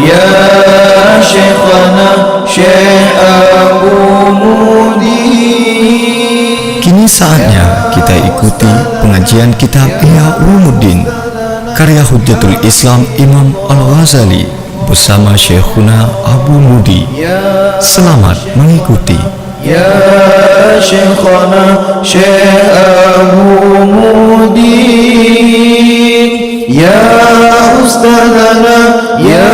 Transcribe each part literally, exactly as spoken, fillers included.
Ya Syekhana Syekh Abu Mudi. Kini saatnya kita ikuti pengajian kitab Ihya Ulumuddin karya Hujjatul Islam Imam Al-Ghazali bersama Syekhuna Abu Mudi. Selamat mengikuti. Ya Syekhana Syekh Abu Mudi. Ya Ustadzana, ya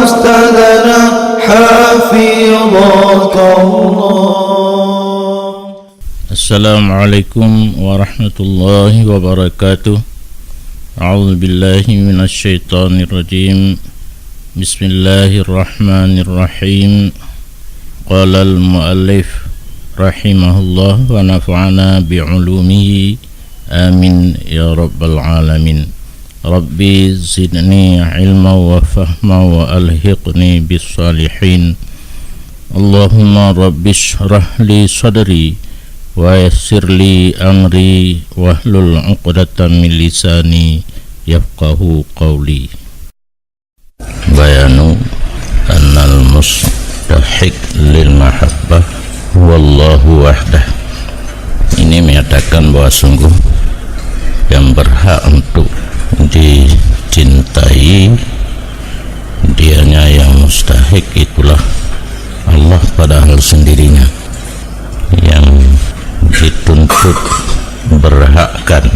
Ustadzana, hafidhakallah. Assalamualaikum warahmatullahi wabarakatuh. A'udzubillahi minasyaitonirrajim. Bismillahirrahmanirrahim. Qalal muallif rahimahullah wa nafa'ana bi ulumihi. Amin ya rabbal alamin. Rabbi zidni ilma wa fahma wa alhiqni bis salihin. Allahumma rabbi shrah li sadri wa yassir li amri wahlul uqdatam min lisani yafqahu qawli. Bayanu annal mustahiq lil mahabbah huwallahu wahdah. Ini menyatakan bahwa sungguh yang berhak untuk dicintai dianya, yang mustahik itulah Allah pada hal sendirinya, yang dituntut berhakkan,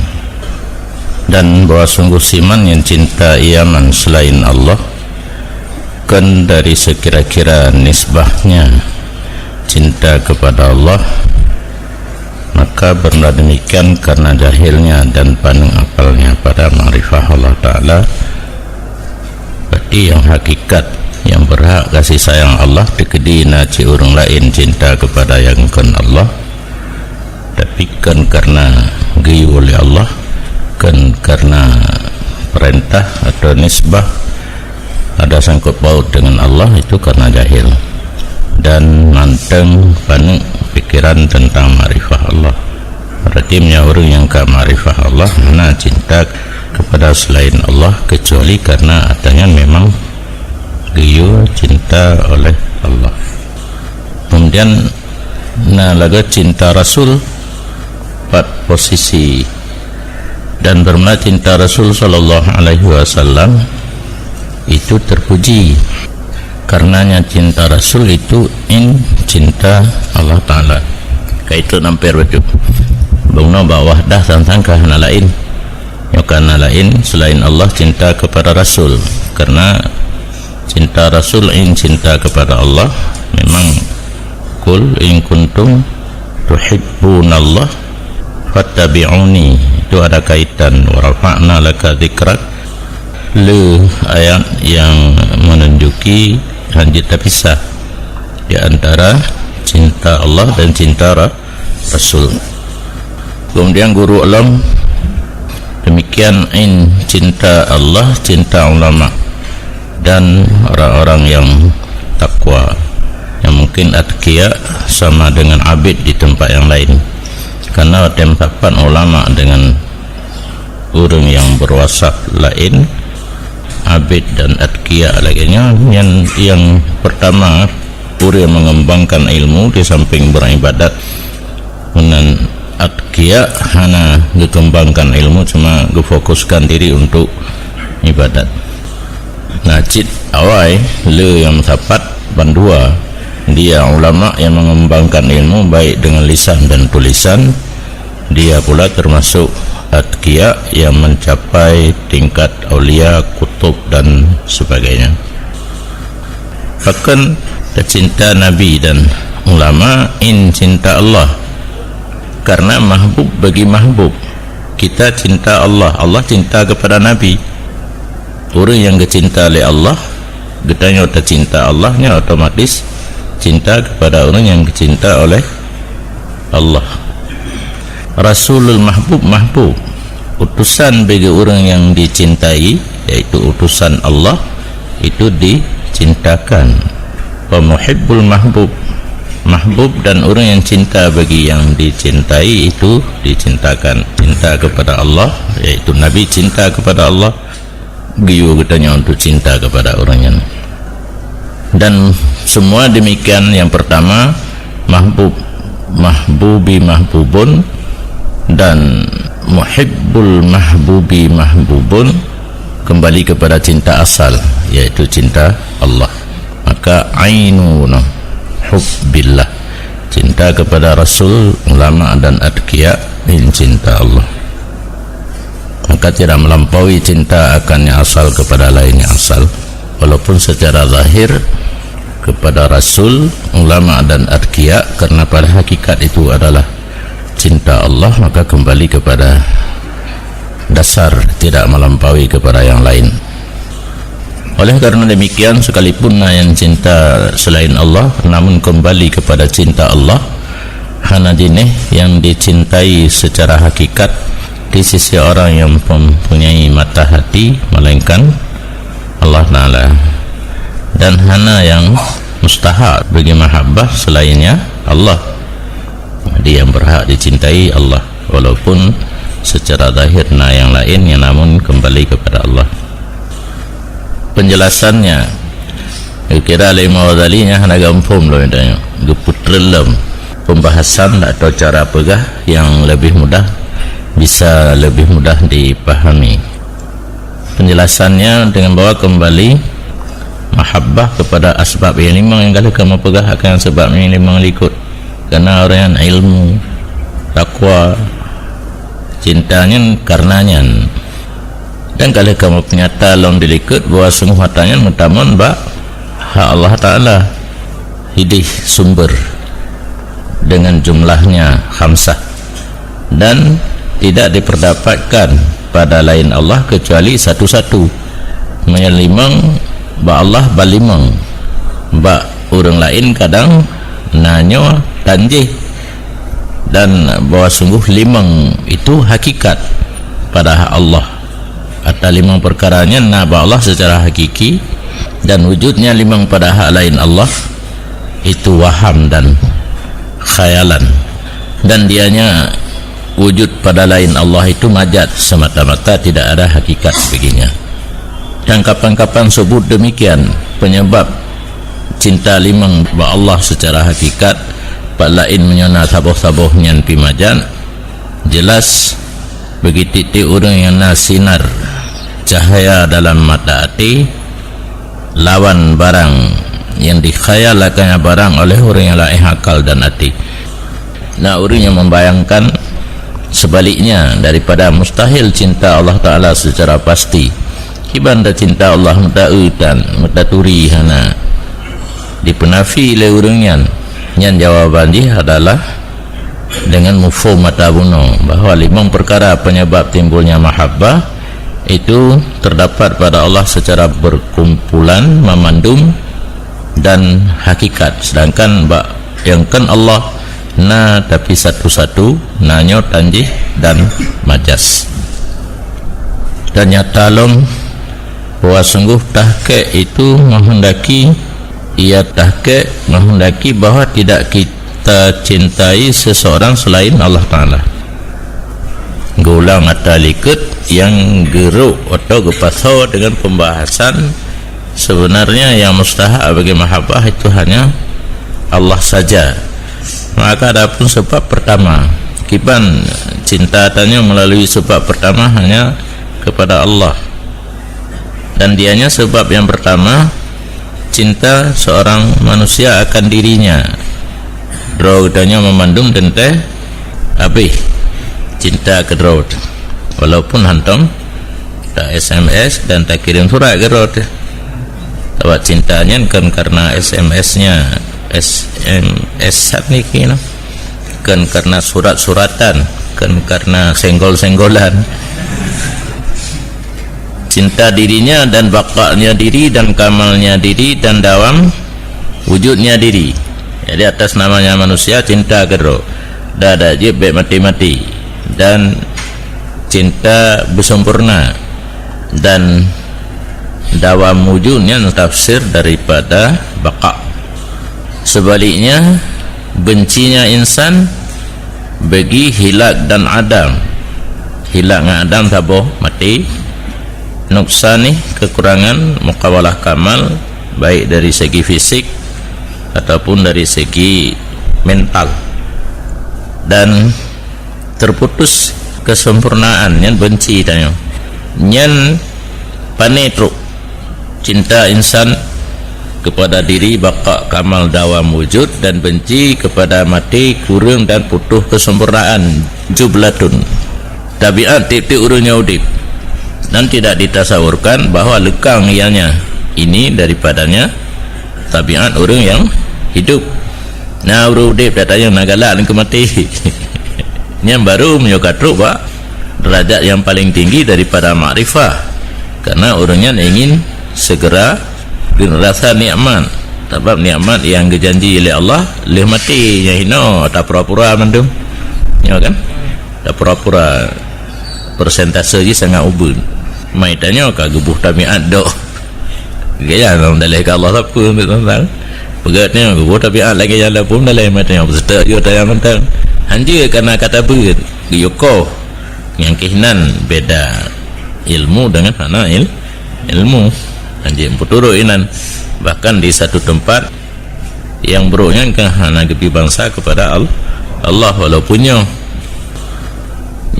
dan bahwa sungguh siman yang cinta iaman selain Allah, kon dari sekira-kira nisbahnya cinta kepada Allah, maka benar demikian karena jahilnya dan paneng apalnya pada makrifah Allah Ta'ala. Berarti yang hakikat, yang berhak kasih sayang Allah, teukeudi na cit ureuëng laén cinta kepada yang kon Allah, tapi kon karena geuyue lé Allah, kon karena perintah atau nisbah ada sangkut paut dengan Allah, itu karena jahil dan manteng paneuk pikiran tentang makrifah Allah. Berarti meunyoe ureuëng nyang ka makrifah Allah hana cinta kepada selain Allah kecuali karena adanya memang geuyue cinta oleh Allah. Kemudian na lagée cinta Rasul, empat posisi. Dan bermula cinta Rasul sallallahu alaihi wasallam itu terpuji. Karenanya cinta Rasul itu in cinta Allah Ta'ala. Ka itu namper bacut. Bungno bak wahdah sang-sang ka hana laén. Nyoe ka na laén selain Allah cinta kepada Rasul. Karena cinta Rasul in cinta kepada Allah. Memang, "Qul in kuntum tuhibbunallah fattabi'uni." Itu ada kaitan, "Wa rafa'na laka dzikrak." Le ayat yang menunjuki hanjeuet tapisah di antara cinta Allah dan cinta Ra-, Rasul. Kemudian guru ulama, demikian in cinta Allah, cinta ulama, dan orang-orang yang takwa. Yang mungkin atqiya sama dengan abid di tempat yang lain. Karena watée meusapat ulama dengan ureuëng nyang berwasaf laén, abid dan atqiya lagée nyan, nyang, nyang pertama, ureuëng mengembangkan ilmu di samping beribadat. Meunan atqiya hana geukembangkan ilmu, cuma geufokuskan diri untuk ibadat. Nah, cit awai le nyang meusapat bandua, dia ulama yang mengembangkan ilmu baik dengan lisan dan tulisan, dia pula termasuk atqiya yang mencapai tingkat aulia, kutub dan sebagainya. Pakon teucinta Nabi dan ulama in cinta Allah? Karena mahbub bagi mahbub. Kita cinta Allah, Allah cinta kepada Nabi. Ureuëng nyang geucinta lé Allah, geutanyoe teucinta Allah, nyan otomatis cinta kepada ureuëng nyang geucinta oleh Allah. Rasulul mahbub, mahbub. Utusan bagi ureuëng nyang dicintai, yaitu utusan Allah, itu dicintakan. Wa muhibbul mahbub, mahbub dan ureuëng nyang cinta bagi nyang dicintai itu dicintakan. Cinta kepada Allah, yaitu Nabi cinta kepada Allah, geuyue geutanyoe untuk cinta kepada ureuëng nyan. Dan semua demikian, yang pertama, mahbub, mahbubi mahbubun, dan muhibbul mahbubi mahbubun, kembali kepada cinta asal, yaitu cinta Allah. Maka ainu hubbillah, cinta kepada Rasul, ulama dan atqiya, ini cinta Allah. Maka tidak melampaui cinta akan yang asal kepada lain yang asal, walaupun secara zahir kepada Rasul, ulama dan atqiya, karena pada hakikat itu adalah cinta Allah, maka kembali kepada dasar, tidak melampaui kepada yang lain. Oleh karena demikian, sekalipun na nyang cinta selain Allah, namun kembali kepada cinta Allah, hana jinéh yang dicintai secara hakikat di sisi orang yang mempunyai mata hati, melainkan Allah Ta'ala. Dan hana yang mustahak bagi mahabbah selainnya Allah. Jadi, yang berhak dicintai Allah, walaupun secara zahir na yang lain, yang namun kembali kepada Allah. Penjelasannya, kira lé Imam Ghazali nyan hana gampông lom, geutanyoe geupeutreulam pembahasan atau cara peugah yang lebih mudah, bisa lebih mudah dipahami. Penjelasannya dengan bawa kembali mahabbah kepada asbab yang limong yang ka lheueh kamoe peugah akan sebab yang limong likot. Karena orang yang ilmu, takwa, cinta nyan karena nyan. Dan ka lheueh kamoe peunyata lom di likot bahwa sungguh ata nyan meutamong bak hak Allah Ta'ala, hidih sumber dengan jumlahnya khamsah, dan tidak diperdapatkan pada lain Allah kecuali satu-satu. Meunyoe limong, bak Allah balimong, bak ureuëng laén kadang na nyoe tanjih, dan bahwa sungguh limong itu hakikat pada hak Allah. Ata limong peukara nyan na bak Allah secara hakiki, dan wujudnya limong pada hak lain Allah itu waham dan khayalan, dan dianya wujud pada lain Allah itu majaz semata-mata, tidak ada hakikat baginya. Dan kapan-kapan sebut demikian, penyebab cinta limong bak Allah secara hakikat, bak laén meunyoe na saboh-saboh nyan pih majaz, jelas bagi tieb-tieb ureuëng nyang na sinar cahaya dalam mata até, lawan barang yang dikhayal akan barang oleh ureuëng nyang laén akal dan até. Na ureuëng nyang membayangkan sebaliknya daripada mustahil cinta Allah Ta'ala secara pasti. Kiban dah cinta Allah meuta-eu tan, meutaturi hana dipeunafi lé ureuëng nyan. Nyan jawaban jih adalah dengan mufhum mata bunoe bahwa limong peukara penyebab timbulnya mahabbah itu terdapat pada Allah secara berkumpulan mamandum dan hakikat, sedangkan bak yang kon Allah na tapi satu-satu, na nyoe tanjih dan majaz. Dan nyata lom bahwa sungguh tahqiq itu menghendaki, ia tahqiq menghendaki bahwa tidak kita cintai seseorang selain Allah Ta'ala. Geulang ata likot nyang geurok atau geupasoe dengan pembahasan sebenarnya yang mustahak bagi mahabbah itu hanya Allah saja. Maka adapun sebab pertama, kiban cinta tanyoe melalui sebab pertama hanya kepada Allah. Dan dianya sebab yang pertama, cinta seorang manusia akan dirinya. Droe geutanyoe meumandum teuntée habéh cinta keu droe, walaupun hantom ta-S M S dan takirém surat keu droe. Sabab cinta nyan kon karena S M S-nya, S M S-an niki, nah. Kon karena surat-suratan, kon karena senggol-senggolan. Cinta dirinya dan bakanya diri dan kamalnya diri dan dawam wujudnya diri. Jadi atas namanya manusia cinta keu droe. Dah dak jeuet bék mati-mati. Dan cinta beusempurna dan dawam wujud nyan tafsir daripada baqa. Sebaliknya, bencinya insan bagi hilak dan adam. Hilak ngon adam saboh mati. Nuksanih kekurangan mukawalah kamal, baik dari segi fisik ataupun dari segi mental. Dan terputus kesempurnaan, nyan benci tanyoe. Nyan pane trok. Cinta insan kepada diri, baqa, kamal, dawam, wujud, dan benci kepada mati, kurang dan putus kesempurnaan, jublatun. Tabiat tiep-tiep ureuëng nyang udeb, dan tidak ditasawurkan bahwa lekang ianya ini daripadanya tabiat ureuëng yang hidup. Nah, ureuëng udeb dak tanyong na galak nangkeuh maté. Nyan baru meunyoe ka trok bak derajat yang paling tinggi daripada makrifah. Karena ureuëng nyan ingin segera rasa nikmat. Sebab nikmat yang geujanji lé Allah lheueh maté, nyang hinoe tapura-pura mandum. Nyoe kan? Tapura-pura, persentase jih sangat ubeut. Mai tanyoe ka geuboh tabiat dok. Gaya lam daleh ke Allah sapeue untuk tentang. Peugah tanyoe geuboh tabiat lagée jalan pun daleh mai tanyoe. Beserta yo tayang tentang. Hanjeuet kana kata beut. Geuyue koh. Nyang keuh nan beda ilmu dengan hana il-, ilmu. Hanjeuet peuturot inan. Bahkan di satu tempat, nyang brok nyan ka hana geubi bansa kepada Al-, Allah, walaupun nyoe.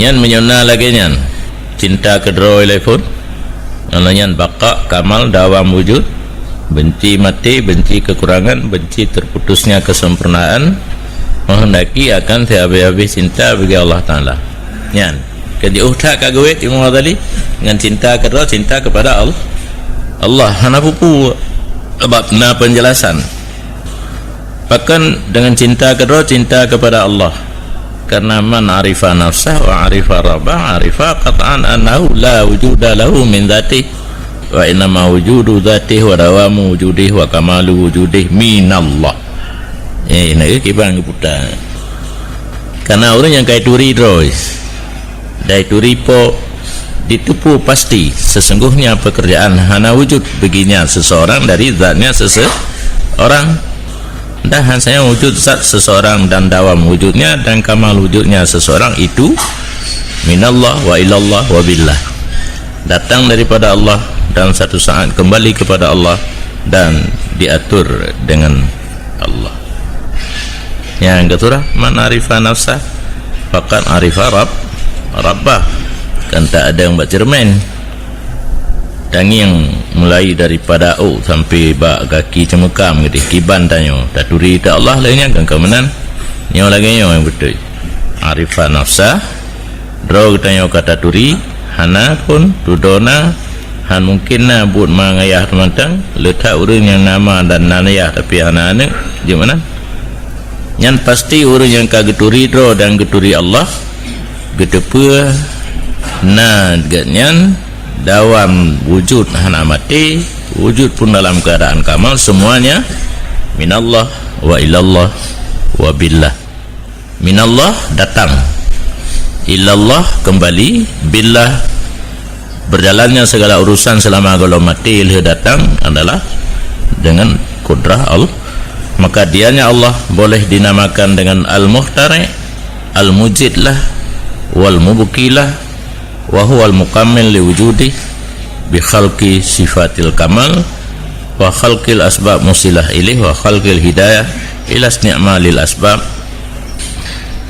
Nyan meunyoe na lagée nyan, cinta keudroe lé phon, nyan baqa, kamal, dawam, wujud, benci mati, benci kekurangan, benci terputusnya kesempurnaan, menghendaki akan sehabis-habis cinta bagi Allah Taala. Nyan, keujiôh that ka geuwét Imam Ghazali ngon cinta keudroe, cinta kepada Al-, Allah. Hana pupu bab na penjelasan. Pakon dengan cinta keudroe, cinta kepada Allah? Karena man arifa nafsah wa arifa rabbah, arifa qat'an annahu la wujuda lahu min dzatih, wa innama wujudu dzatih wa dawamu wujudih wa kamalu wujudih minallah. Eh, nak kiban geuputar. Karena ureuëng nyang kai turi droe, dai turi po, diteupeue pasti sesungguhnya pekerjaan hana wujud baginya seseorang dari zatnya seseorang. Dan hanya wujud zat seseorang dan dawam wujudnya dan kamal wujudnya seseorang itu minallah wa ilallah wa billah. Datang daripada Allah dan satu saat kembali kepada Allah dan diatur dengan Allah. Nyang keusurah, man arifa nafsah, faqad arifa rabb-, rabbah. Kan tak ada yang buat cermin. Tangieng mulai daripada ôk sampai bak gaki ceumeuka geudeh kiban tanyoe. Taturi teuh Allah lagée nyan kan ka meunan. Nyoe lagée nyoe nyang beutôi. Arifa nafsah, droe geutanyoe ka taturi, hana phon, tudoe na, han mungken na buet ma ngayah teumantang, le that ureuëng nyang na ma dan na ayah tapi hana aneuëk, jeuet meunan. Nyan pasti ureuëng nyang ka geuturi droe dan geuturi Allah, geuteupeue na geuhnyan dawam wujud hana maté, wujud pun dalam keadaan kamal, semuanya minallah wa ilallah wa billah. Minallah datang, ilallah kembali, billah berjalannya segala urusan selama golom maté lheueh datang adalah dengan kudrah Allah. Maka dianya Allah boleh dinamakan dengan Al-Muhtari, Al-Mujid lah, wal Mubqi lah, wa huwal mukammil li wujudih bi khalqi sifatil kamal wa khalqil asbab musilah ilaih wa khalqil hidayah ila ni'malil asbab.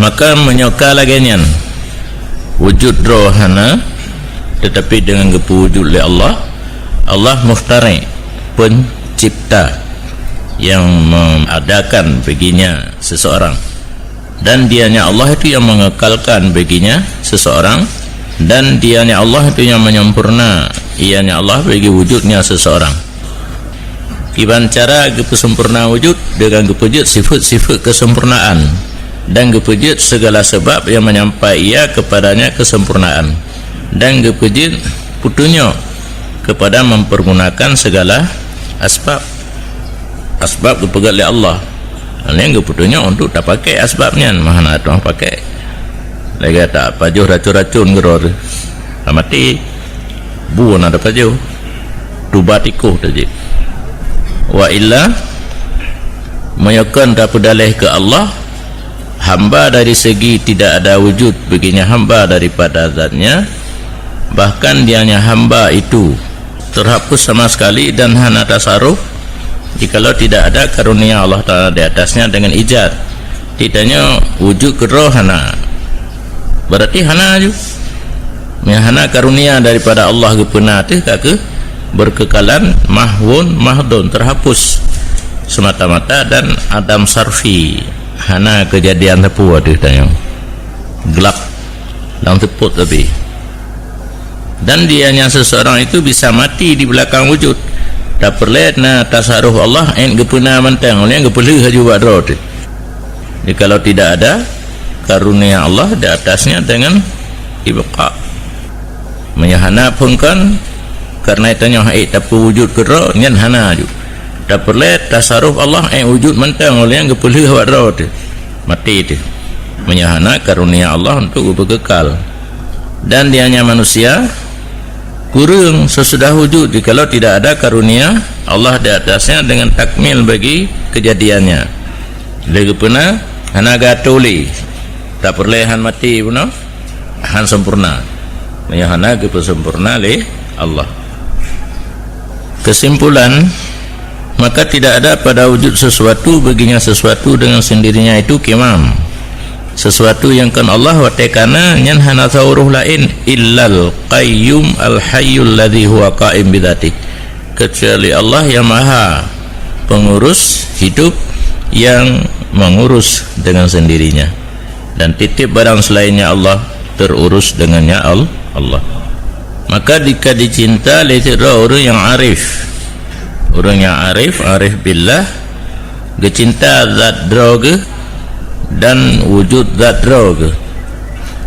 Maka meunyoe ka lagée nyan, wujud droe hana, tetapi dengan geupeuwujud lé Allah, Allah Muhtari, pencipta yang mengadakan baginya seseorang. Dan dianya Allah itu yang mengekalkan baginya seseorang, dan dianya Allah itu yang menyempurna, ianya Allah bagi wujudnya seseorang. Kiban cara geupeusempurna wujud dengan geupeujeuet sifat-sifat kesempurnaan, dan geupeujeuet segala sebab yang menyampai ia kepadanya kesempurnaan, dan geupeujeuet peutunyok kepada mempergunakan segala asbab. Asbab geupeugét lé Allah. Nyan geupeutunyok untuk tapakai asbab nyan, mah hana tuang pakai. Lagée tapajoh racun-racun keudroe teuh. Ka maté. Bu na tapajoh. Tuba tikoh teuh jih. Wa illa, meunyoe kon tapeudaleh keu Allah, hamba dari segi tidak ada wujud baginya hamba daripada zatnya, bahkan dianya hamba itu terhapus sama sekali dan hana tasaruf, Jikalau tidak ada karunia Allah Ta'ala di atasnya dengan ijad, titanya wujud keudroe hana. Berarti hana ju. Meunyo hana karunia daripada Allah geupeuna teuh ka keuh berkekalan mahwun mahdun, terhapus semata-mata dan adam sarfi. Hana kejadian sapeue teuh tanyoe. Gelap. Lam seupôt sabe. Dan dianya seseorang itu bisa mati di belakang wujud. Tapeureulée na tasaruf Allah, 'et geupeuna mantong, lé geupeulheueh laju bak droe teuh. Jikalau tidak ada karunia Allah di atasnya dengan ibqa. Meunyo hana phon kan, karena tanyoe hana tapeuwujud keudroe, nyan hana ju. Tapeureulée tasaruf Allah, 'et wujud mantong, lé geupeulheueh bak droe teuh. Mati teuh. Meunyo hana karunia Allah untuk geupeukekal. Dan dianya manusia kureueng sesudah wujud jikalau tidak ada karunia Allah di atasnya dengan takmil bagi kejadiannya. Lé geupeuna hana geuatô lé. Tapeureulée han mati bunoe, han sempurna. Meunyo hana geupeusempurna lé Allah. Kesimpulan, maka tidak ada pada wujud sesuatu baginya sesuatu dengan sendirinya itu kimam. Sesuatu yang kon Allah watée kana nyan hana saurôh laén illal qayyum al hayyul ladzi huwa qaim bidzatih. Kecuali Allah yang maha pengurus hidup yang mengurus dengan sendirinya. Dan tieb-tieb barang selainnya Allah terurus dengannya Al-, Allah. Maka jika dicinta lé sidroe ureuëng nyang arif, ureuëng nyang arif, arif billah, geucinta zat droe geuh dan wujud zat droe geuh.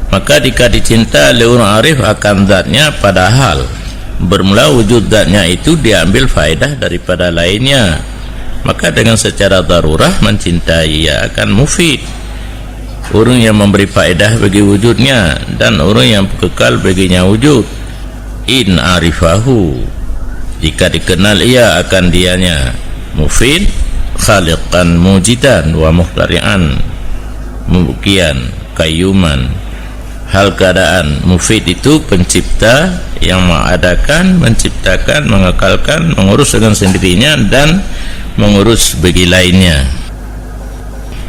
Maka jika dicinta lé ureuëng arif akan zatnya, padahal bermula wujud zatnya itu diambil faedah daripada lainnya, maka dengan secara darurah mencintai ia akan mufid. Ureuëng nyang memberi faedah bagi wujudnya dan ureuëng nyang peukekal baginya wujud. In arifahu, jika dikenal ia akan dianya, mufid, khaliqan mujidan wa muhtari'an, mubukian, kayuman. Hal keadaan mufid itu pencipta yang mengadakan, menciptakan, mengekalkan, mengurus dengan sendirinya dan mengurus bagi lainnya.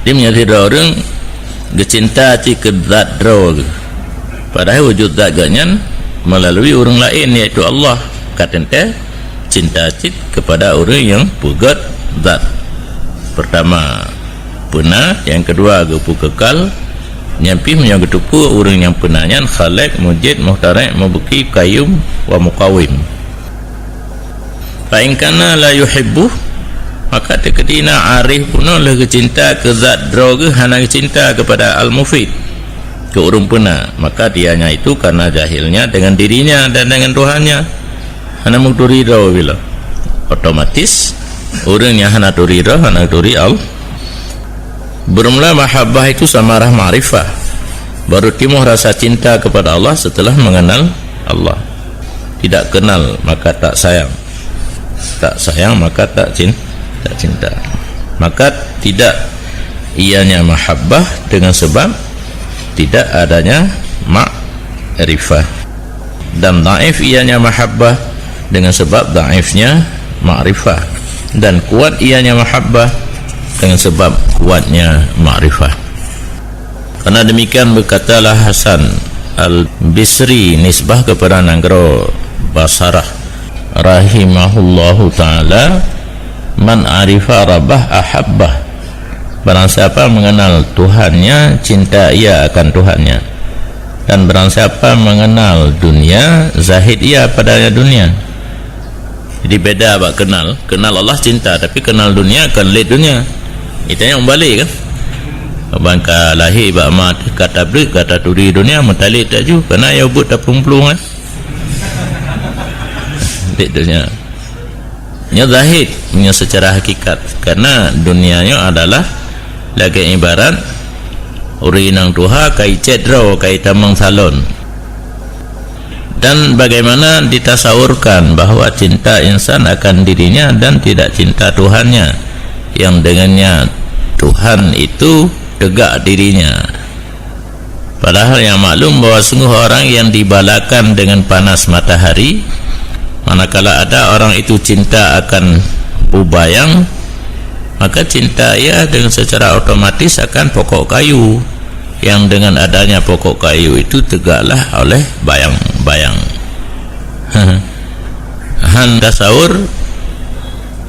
Di meunyoe sidroe ureuëng geucinta cit keu zat droe geuh, padahai wujud zat geuh nyan meulalu ureuëng laén, yaitu Allah, ka teuntée cinta cit keupada ureuëng nyang peugét zat. Pertama, peuna, nyang keudua, geupeu kekal, nyang pih meunyoe geuteupeue ureuëng nyang peuna nyan khaliq, mujid, muhtariq, mubuki, qayyum, wa muqawwim. Fa in kana la yuhibbuh, maka teukeudi na arif bunoe lheueh geucinta keu zat droe geuh hana geucinta keupada al-mufid, keu ureuëng peuna, maka dianya itu karena jahilnya dengan dirinya dan dengan Tuhannya. Hana meuturi droe bila. Otomatis, ureuëng nyang hana turi droe, hana turi Allah. Bermula mahabbah itu samarah makrifah. Baru timbul rasa cinta kepada Allah setelah mengenal Allah. Tidak kenal, maka tak sayang. Tak sayang, maka tak cin-, tak cinta. Maka tidak ianya mahabbah dengan sebab tidak adanya makrifah. Dan dhaif ianya mahabbah dengan sebab dhaifnya makrifah. Dan kuat ianya mahabbah dengan sebab kuatnya makrifah. Karena demikian berkatalah Hasan Al-Bisri nisbah kepada nanggroe Basarah rahimahullahu ta'ala, "Man arifa rabbah ahabbah." Barang siapa mengenal Tuhannya, cinta ia akan Tuhannya. Dan barang siapa mengenal dunia, zahid ia padanya dunia. Jadi beda bak kenal. Kenal Allah cinta, tapi kenal dunia kan lé dunia. Kita yang balik kan. Bangka lahir bak ma kata blik, kata turi dunia, mutalik tak ju. Karena ya buat tak pelung-pelung kan. Lé dunia. Nyoe zahid, nyoe secara hakikat. Karena dunia nyoe adalah lagée ibarat ureuëng inong tuha kai cét droe, kai tamong salon. Dan bagaimana ditasawurkan bahwa cinta insan akan dirinya dan tidak cinta Tuhannya, yang dengannya Tuhan itu tegak dirinya. Padahal yang maklum bahwa sungguh orang yang dibalakan dengan panas matahari, manakala ada orang itu cinta akan bubayang, maka cinta ia dengan secara otomatis akan pokok kayu, yang dengan adanya pokok kayu itu tegaklah oleh bayang-bayang. Han tasaur,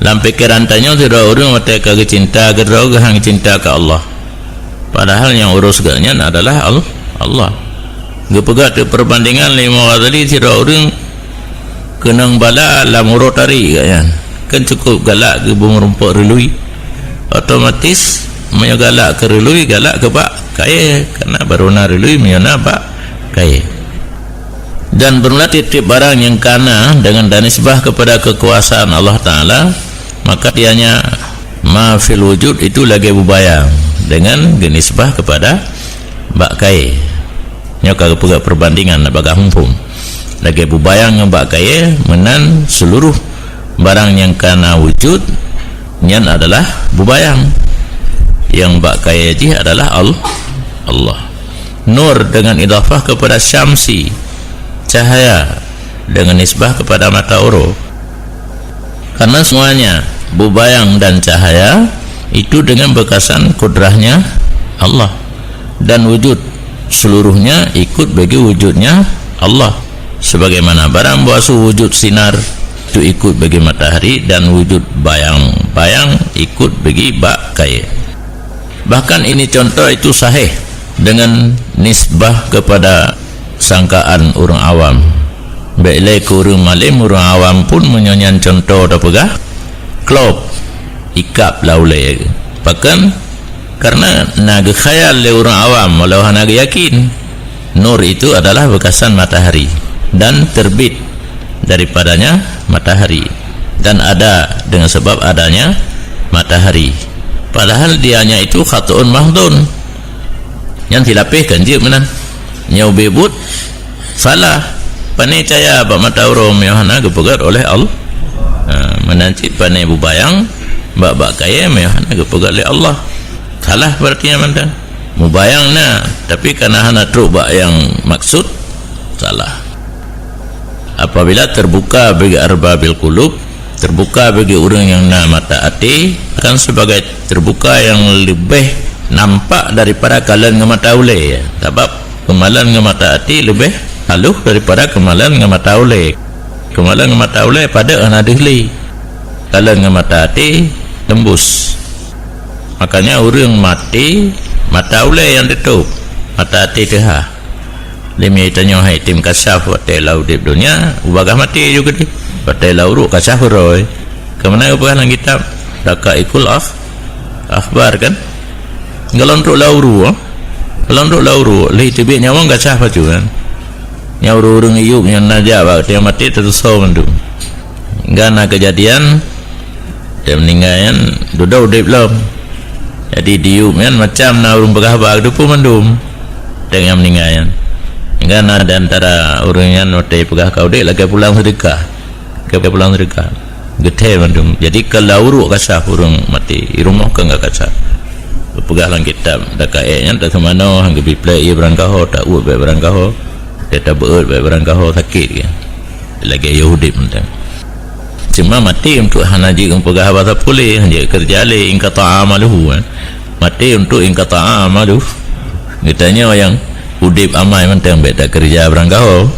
lam pikeran tanyoe sidroe ureuëng watée ka geucinta, keudroe geuhang cinta keu Allah. Padahal nyang urus geuhnyan adalah Al-, Allah. Geupeugah teuk perbandingan lé Imam Ghazali, sidroe ureuëng keunong bala lam uroe tari geuhnyan. Kan cukup galak geubeung rumpok reului. Otomatis, meunyoe galak keu reului, galak keu bak kayée, karena baru na reului meunyoe na bak kayée. Dan bermula tiep-tiep barang nyang kana dengan tanisbah kepada kekuasaan Allah Taala, maka dianya ma fil wujud itu lagée bubayang dengan geunisbah kepada bak kayée. Nyoe ka geupeugah perbandingan bagaih muphom. Lagée bubayang ngon bak kayée, meunan seluruh barang nyang kana wujud nyan adalah bubayang. Nyang bak kayée jih adalah Al-, Allah. Nur dengan idhafah kepada syamsi, cahaya, dengan nisbah kepada mata uroe. Karena semuanya, bubayang dan cahaya, itu dengan bekasan kudrahnya Allah. Dan wujud seluruhnya ikut bagi wujudnya Allah. Sebagaimana barang beuasoe wujud sinar, itu ikut bagi matahari, dan wujud bayang-bayang ikut bagi bak kayée. Bahkan ini contoh itu sahih dengan nisbah kepada sangkaan ureuëng awam. Bék lé keu ureuëng malém, ureuëng awam pun meunyoe nyan contoh tapeugah, klop, ikab lam ulée. Pakon? Karena na geukhayal lé ureuëng awam walau hana geuyakin. Nur itu adalah bekasan matahari dan terbit daripadanya matahari dan ada dengan sebab adanya matahari. Padahal dianya itu khata'un mahdhun. Nyan silapeh kan jeuet meunan. Nyoe ubé buet salah. Pané cahya bak mata uroe meunyoe hana geupeugét oleh Allah. Ha, meunan cit pané bubayang bak, bak kayée meunyoe hana geupeugét lé Allah. Salah berarti nyan mantong. Mubayang na, tapi kana hana trok bak nyang maksud, salah. Apabila terbuka bagi arbabil qulub, terbuka bagi ureuëng nyang na mata até, akan sebagai terbuka nyang leubeh nampak daripada kalon ngon mata ulée. Sabab keumalon ngon mata até leubeh halus daripada keumalon ngon mata ulée. Keumalon ngon mata ulée padub hana deuh lé. Kalon ngon mata até tembus. Makanya ureuëng maté, mata ulée nyang teutôb, mata até teuhah. Lé mita nyoe hai tem kasyaf watée lam udeb donya, ubagaih maté juga deh. Watée lam uruek kasyaf roh. Keumanö geupeugah lam kitab Daqaiqul Akh-, Akhbar kan? Golom trok lam uruek, golom trok lam uruek, lé teubiet nyawöng kasyaf pacu kan? Nyang ureuëng-ureuëng iyueb nyang na jak bak watée maté teutusoe mandum. Gana keujadian, Teuh meuninggai nyan dudoe udeb lom. Jadi diyueb nyan macam na ureuëng peugah haba geuteupeue mandum. Teuh nyang meuninggai nyan. Hingga na di antara ureuëng nyan watée peugah ka udeb lagée pulang seudeukah. Lagée pulang seudeukah. Geuthée mandum. Jadi ka lam uruek kasyaf ureuëng maté, i rumoh ka geukasyaf. Geupeugah lam kitab Daqaiq nyan, taseumanoe han geubi plek ie barangkaho, tauet bék barangkaho, teuh tabeuet bék barangkaho sakét kan. Lagée yôh udeb mantong. Cuma maté untuk hana jeuet meupeugah haba sapeue lé, hana jeuet keureuja lé, inqata'a amaluhu, eh. Maté untuk inqata'a amaluhu. Geutanyoe nyang udeb amai mantong bék takeureuja barangkaho.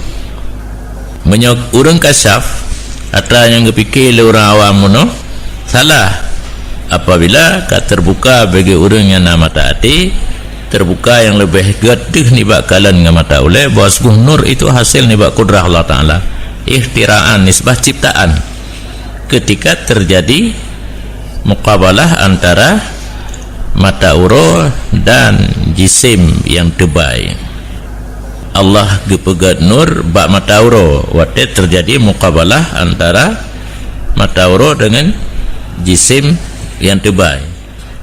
Meunyoe ureuëng kasyaf, atra nyang geupike lé ureuëng awam meunoe, salah. Apabila ka teubuka bagi ureuëng nyang na mata até, teubuka nyang leubeh gét deuh nibak kalon ngon mata ulée, bahwa sungguh nur itu hasil nibak kudrah Allah Taala, ikhtiraan, nisbah ciptaan. Ketika terjadi muqabalah antara mata uroe dan jisim nyang teubai. Allah geupeugét nur bak mata uroe watée terjadi muqabalah antara mata uroe dengan jisim nyang teubai.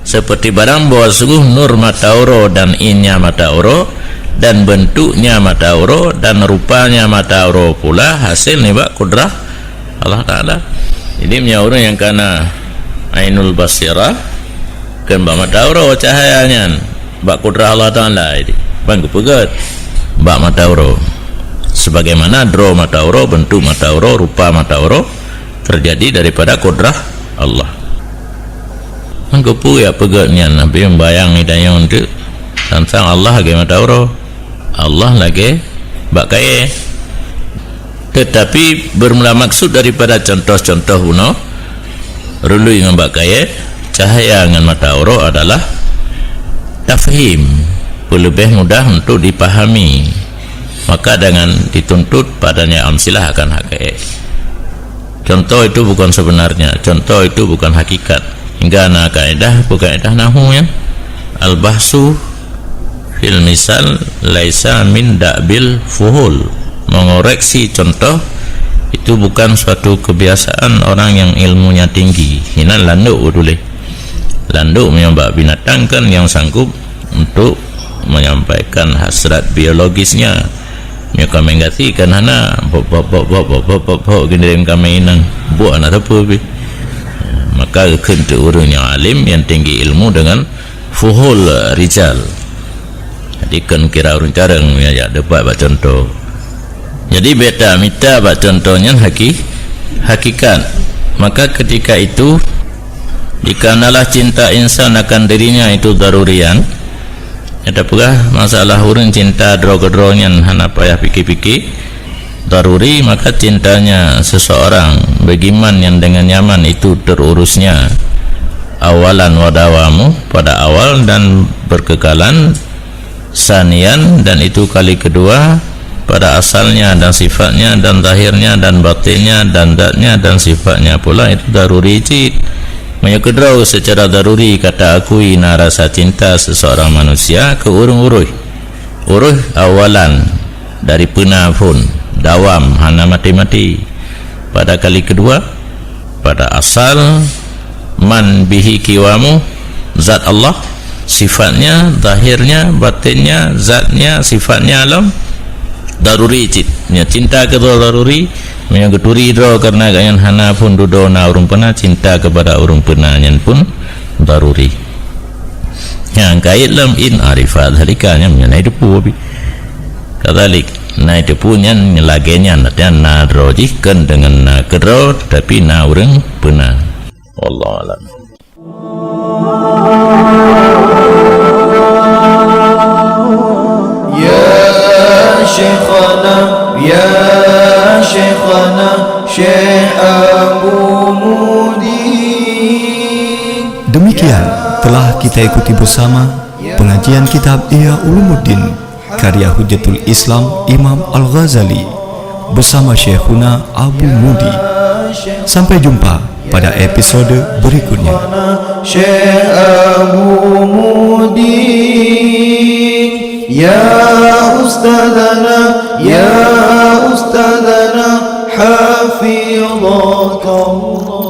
Seperti barang bahwa sungguh nur mata uroe dan innya mata uroe dan bentuknya mata uroe dan rupanya mata uroe pula hasil nibak kudrah Allah Taala. Jadi meunyoe ureuëng nyang kana ainul basirah, kan bak mata uroe cahaya nyan, bak kudrah Allah Taala, jadi ban geupeugét bak mata uroe. Sebagaimana droe mata uroe, bentuk mata uroe, rupa mata uroe terjadi daripada kudrah Allah. Mangkeupeu jak peugét nyan, Nabi meumbayang di tanyoe teuk, tantang Allah lagée mata uroe, Allah lagée bak kayée. Tetapi bermula maksud daripada contoh-contoh bunoe, rului ngon bak kayée, cahya ngon mata uroe adalah tafhim, peuleubeh mudah untuk dipahami. Maka dengan dituntut padanya amsilah akan hak kayée. Contoh itu bukan sebenarnya, contoh itu bukan hakikat. Hingga na kaedah, apa kaedah nahwu nyan? Al-bahsu fil misal laisa min da'bil fuhul. Mengoreksi contoh itu bukan suatu kebiasaan orang yang ilmunya tinggi. Hinan landok beutuleh. Landok meunyoe bak binatang kan yang sanggup untuk menyampaikan hasrat biologisnya. Nyoe kaméng gasi kan hana, bop, bop, bop, geuneurem kaméng inong, buet aneuk sapeue pih. Maka geukheun teuk ureuëng nyang alim, nyang tinggi ilmu dengan fuhul rijal. Jadi, kon kira ureuëng carông nyang jak debat bak contoh. Jadi, beta mita bak contoh nyan haki-, hakikat. Maka ketika itu, jika nalah cinta insan akan dirinya itu darurian, nyata peugah masalah ureuëng cinta droe keudroe nyan hana payah pike-pike, daruri, maka cintanya seseorang bagi man nyang dengan nyaman itu terurusnya, awalan wa dawamu, pada awal dan berkekalan, sanian, dan itu kali kedua, pada asalnya dan sifatnya dan zahirnya dan batinnya dan zatnya dan sifatnya pula itu daruri cit. Meunyoe keudroe secara daruri kata akui na rasa cinta seseorang manusia keu ureuëng uroe. Uroe awalan dari peuna phon, dawam hana mati-mati. Pada kali kedua, pada asal, man bihi kiwamu, zat Allah, sifatnya, zahirnya, batinnya, zatnya, sifatnya alam, daruri cit. Nya cinta keudroe daruri, meunyoe geuturi droe karena gobnyan hana phon dudoe na ureuëng peuna, cinta kepada ureuëng peuna nyan pun daruri. Nyang kait lam in arifa dzalika nyan, nyan na teupeue bi. Kadzalik, na teupeue nyan lagée nyan, artinya na droe jih kon deungon na keudroe, tapi na ureuëng peuna. Wallahu a'lam. Ya Syekhana, ya Syekhana, Syekh Abu Mudi. Demikian telah kita ikuti bersama pengajian kitab Ihya Ulumuddin karya Hujjatul Islam Imam Al-Ghazali bersama Syekhuna Abu Mudi. Sampai jumpa pada episode berikutnya. Syekh Abu Mudi, ya Ustadzana, ya Ustadzana, hafidhakallah.